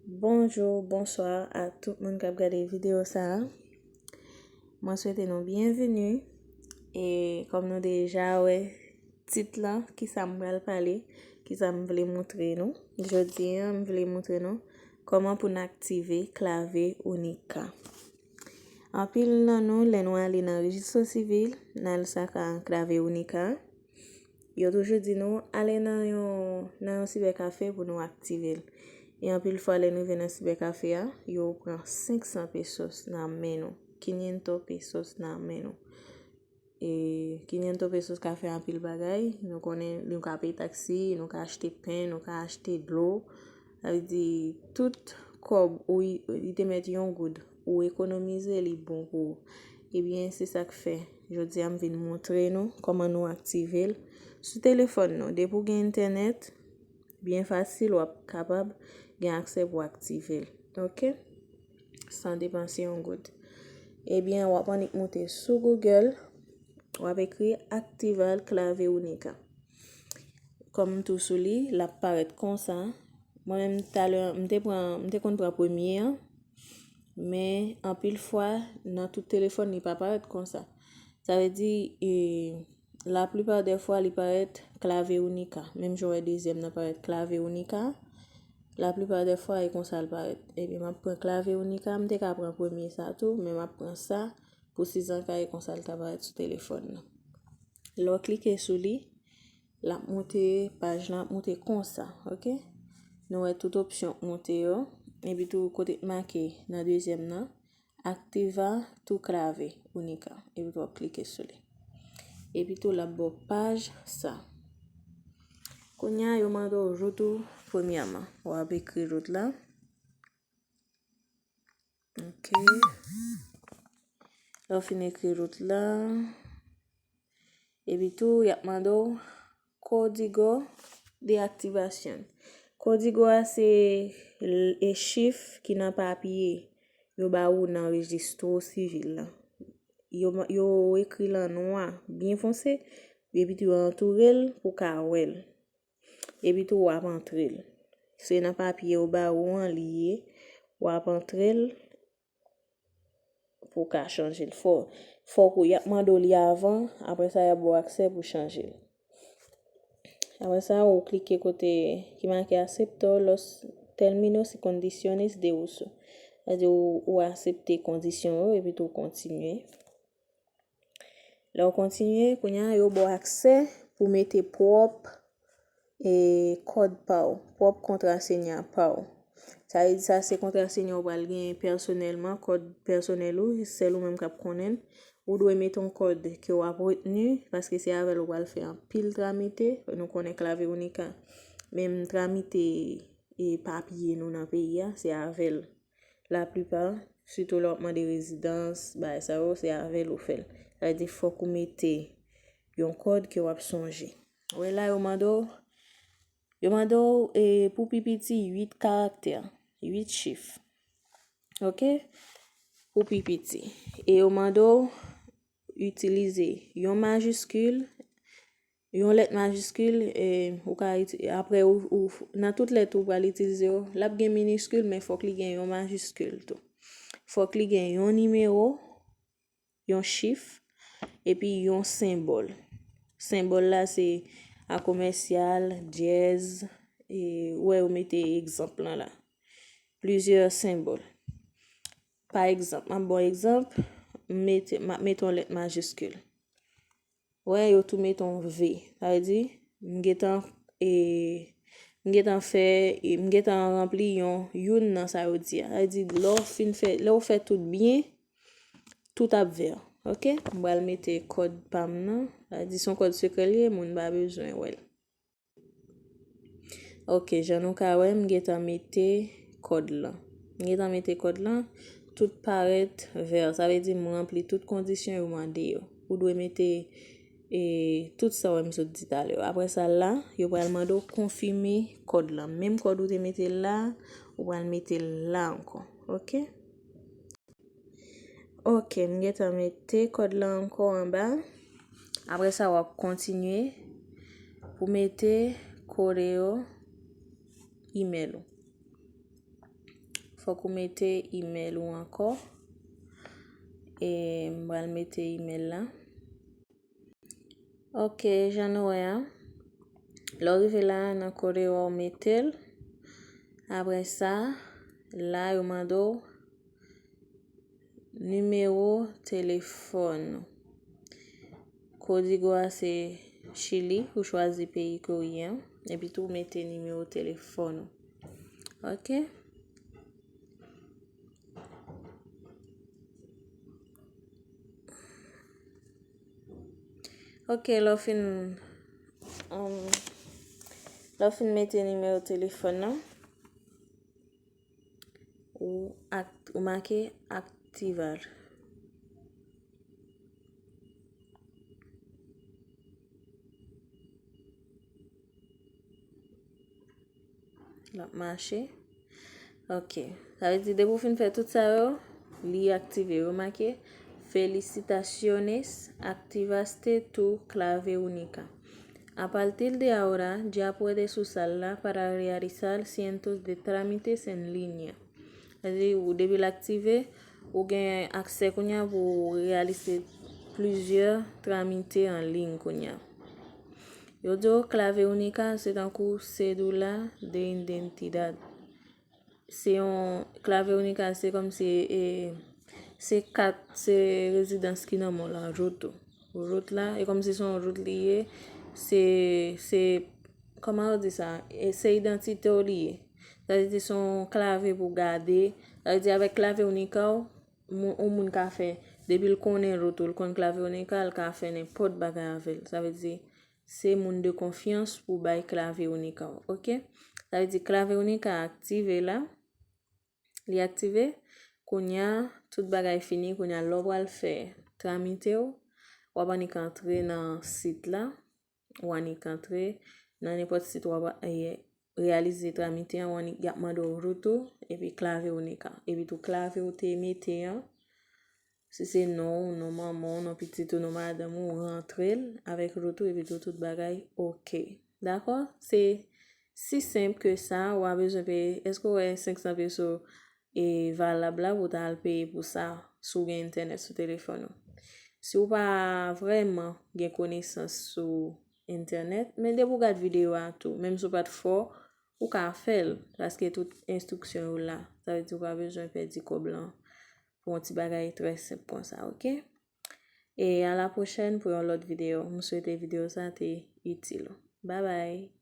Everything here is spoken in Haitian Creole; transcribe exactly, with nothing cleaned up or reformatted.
Bonjou, bonswa a tout moun k ap gade videyo sa a. Mwen swete nou byenveni. E kòm nou deja wè tit lan, kisa m pral pale, kisa m vle montre nou. Jodi a, m vle montre nou kòman pou n aktive klave Unica. Anpil nan nou, lè nou ale nan rejistro sivil, n al saka klave Unica. Yo toujou di nou, ale nan yon, nan yon sibèkafe pou nou aktive l. E anpil fwa, lè n rive nan sibèkafe a, yo pran senk san pesos nan men nou, quinientos pesos nan men nou. E quinientos pesos ka fè anpil bagay. Nou konnen, nou ka peye taksi, nou ka achte pen, nou ka achte dlo. Sa vle di, tout kòb ou, li te mèt yon goud, ou ekonomize, li bon pou ou. Ebyen, se sa k fè jodi a m vin montre nou kòman nou aktive l sou telefòn nou. Depi w gen entènèt, byen fasil, w ap kapab gen aksè pou w aktive l. Oke? San depanse yon goud. Ebyen, w ap annik moute sou Google, w ap ekri Activa Clave Única. Kòm m tou sou li, l ap parèt konsa. Mwen menm, talè, m te pran, m te konn pran premye an, men anpil fwa, nan tout telefòn, li pa parèt konsa. Sa vle di, e, laplipa dè fwa, li parèt Clave Única. Menm jan w wè dezyèm nan parèt Clave Única, laplipa dè fwa, e konsa l parèt. Ebyen, m ap pran Clave Única, m te ka pran premye sa tou, men m ap pran sa pou sizanka, e konsa l ta parèt sou telefòn nan. Lè w klike sou li, l ap moute, paj lan ap moute konsa, oke? Nou wè tout opsyon k moute yo, epi tou kote k make nan dezyèm nan, Activa tu clave única, epi tou w ap klike sou li. Epi tou l ap ba w paj sa. Kounye a, yo mande w root ou premyèman. W ap ekri root la. Oke. Lè w fin ekri root la, epi tou, y ap mande w código de activación. Código a se l-, e chif ki nan papye yo ba ou nan rejistro sivil la. Yo, yo ekri l an nwa byen fonse, epi tou yo antoure l pou w ka wè l. Epi tou w ap antre l. Se nan papye yo ba ou an li ye, w ap antre l pou w ka chanje l. Fò, fòk ou, y ap mande w li avan, apre sa y ap ba w aksè pou chanje l. Apre sa, ou klike kote ki make acepto los términos y condiciones de uso. Sa vle di ou, ou aksepte kondisyon yo, epi tou w kontinye. Lè w kontinye, kounye a, yo ba w aksè pou w mete pwòp, e, kòd pa w, pwòp kontrasenya pa w. Sa vle di sa se kontrasenya w pral genyen pèsonèlman, kòd pèsonèl ou, sèl ou menm k ap konnen l. Ou dwe mete yon kòd ke w ap retni, paske se avè l ou pral fè anpil tramite. Nou konnen Clave Única, menm tramite, e, papye nou nan peyi a, se avè l. Laplipa, sitou lè w ap mande rezidans, bagay sa yo, se avè l ou fè l. Sa vle di fòk ou mete yon kòd ke w ap sonje. Ou wè la, yo mande w, yo mande w, e, pou pi piti, uit karaktè, uit chif. Oke? Pou pi piti. E yo mande w itilize yon majiskil, yon lèt majiskil, e, ou ka iti-, apre ou, ou, nan tout lèt ou pral itilize yo, l ap gen miniskil, men fòk li gen yon majiskil tou. Fòk li gen yon nimewo, yon chif, epi yon senbòl. Senbòl la se a komèsyal, dyèz, e, ou wè yo mete egzanp lan la. Plizyè senbòl. Pa egzanp, m ap ba w egzanp, m mete, m ap mete yon lèt majiskil. Wè, yo tou mete yon V. Sa vle di, m gentan, e, m gentan fè, e, m gentan ranpli yon, youn nan sa yo di a. Sa vle di, lè w fin fè, lè w fè tout byen, tout ap vè. Oke? M pral mete kòd pa m nan. Sa vle di, se yon kòd sekrè l ye, moun pa bezwen wè l. Oke, jan nou ka wè, m gentan mete kòd lan. M gentan mete kòd lan, tout parèt vè. Sa vle di m ranpli tout kondisyon yo mande yo. Ou dwe mete, e, tout sa w wè m sot di talè yo. Apre sa la, yo pral mande w konfime kòd lan. Menm kòd ou te mete la, ou pral mete l la ankò. Oke? Oke, m gentan mete kòd lan ankò anba. Apre sa, w ap kontinye pou mete correo email ou. Fòk ou mete email ou ankò. E m pral mete email la. Ok, jan nou wè a, lè w rive la nan kote w mete l, apre sa, la yo mande w nimewo telefòn ou. Kodigo a se Chili, ou chwazi peyi ke w ye an, epi tou mete nimewo telefòn ou. Ok? Ok, lè w fin, um, lè w fin mete nimewo telefòn nan, ou ak-, ou make aktivar. L ap mache. Ok. Sa vle di, depi w fin fè tout sa yo, li aktive. Remake, "Felicitaciones, activaste tu clave única. A partir de ahora, ya puedes usarla para realizar cientos de trámites en línea." Sa vle di, ou, depi l aktive, ou gen aksè kounye a pou w reyalize plizyè tramite an liy kounye a. Yo di w clave única se tankou cédula de identidad. Se yon, clave única se kòmsi, e, se kat, se rezidans ki nan men w la, root ou. Root la, e kòmsi se yon root li ye, se, se, kòman yo di sa? E, se idantite w li ye. Sa vle di se yon clave pou gade. Sa vle di avèk clave única w, moun, yon moun ka fè, depi l konnen root ou, l konn clave única, l ka fè nenpòt bagay avè l. Sa vle di, se moun de konfyans pou bay clave única w, ok? Sa vle di clave única aktive la, li aktive, kounye a, tout bagay fini, kounye a, lè w pral fè tramite w, w ap annik antre nan sit la, w annik antre nan nenpòt sit w ap, e, reyalize tramite an, w annik, y ap mande w root ou, epi clave única, epi tou clave ou te mete an, si se non w, non manman w, non pitit ou, non madanm ou, ou rantre l avèk root ou, epi tou tout bagay ok. Dakò? Se si senp ke sa, w a bezwen peye, èske w wè senk san peso e valab la pou w ta al peye pou sa si w gen entènèt sou telefòn ou? Si w pa vrèman gen konesans sou entènèt, men depi w gad videyo a tou, menm si w pa t fò, ou ka fè l, paske tout enstriksyon yo la. Sa vle di w pa bezwen pèdi kòb lan pou yon ti bagay trè senp konsa, ok? E a la pwochèn pou yon lòt videyo. M swete videyo sa te itil ou. Babay!